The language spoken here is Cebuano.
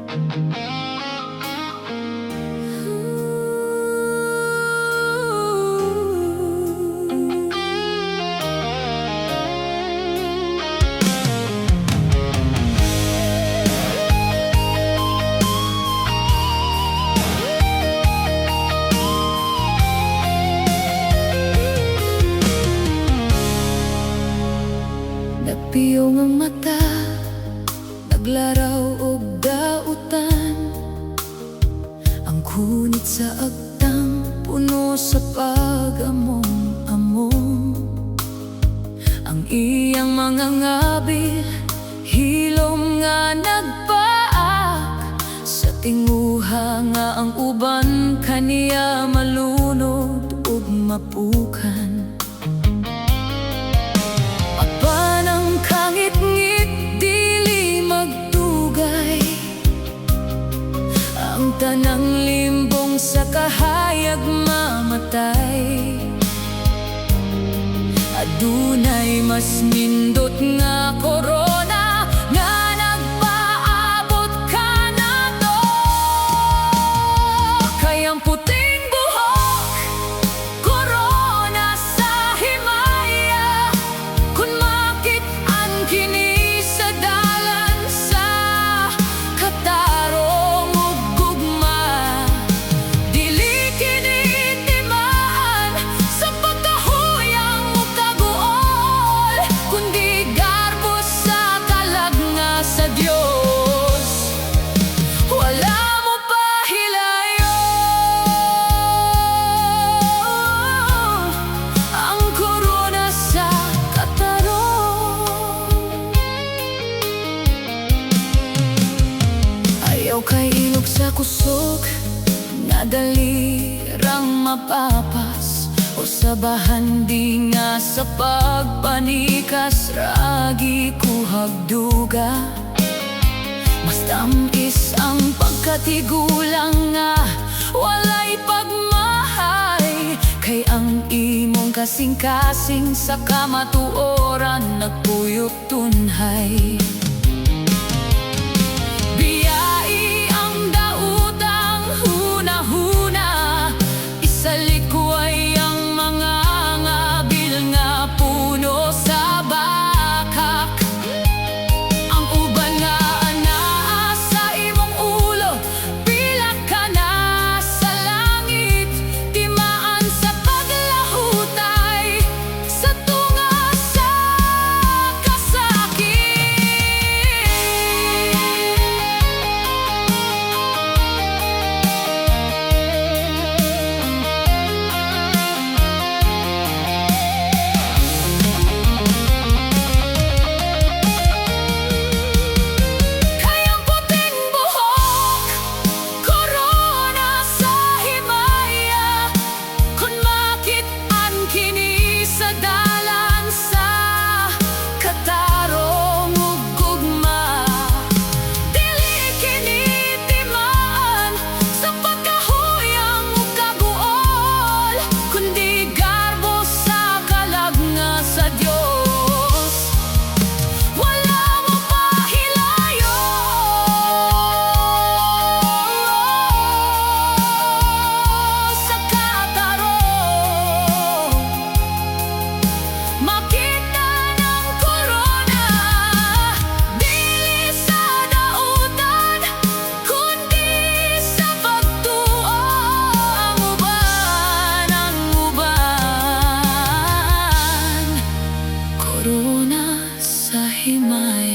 Nagpiyong ang mata, naglaraw og dautan. Ang kunit sa agtang, puno sa pag-among-among. Ang iyang mga ngabil, hilom nga nagpaak sa tinguha nga ang uban kaniya malunod ug mapukan. Apan ang kangitngit dili magdugay. Ang tanang limbong sa kahayag mamatay. Adunay mas nindot nga korona nga nagpaabot kanato. Kay ang puting buhok, korona sa himaya. Kung makit-an kini sa dalan sa katarong ug gugma, dili kini timaan sa pagkahuyang ug kaguol, kundi garbo sa kalag nga sa Dios wala mopahilayo. Ang korona sa katarong. Ayaw kay ilog sa kusog nga dali rang mapapas, o sa bahandi nga sa pagpanikas ra gikuhag duga. Mas tamis ang pagkatigulang nga walay pagmahay, kay ang imong kasing-kasing sa kamatuoran nagpuyok tunhay. Biyai ang daotang huna-huna, isalikway ang mga ngabil nga puno sa bakak. Ang uban nga anaa sa imong ulo, pila ka na sa langit, timaan sa paglahutay sa tunga sa kasakit. Kay ang puting buhok, korona sa himaya. Kung makit-an kini sa dalan sa katarong ug gugma, dili kini timaan sa pagkahuyang ug kaguol, kundi garbo sa kalag nga sa Dios wala mopahilayo sa katarong. Makita ang korona dili sa dautan, kundi sa pagtuo. Ang uban, ang uban, korona sa himaya.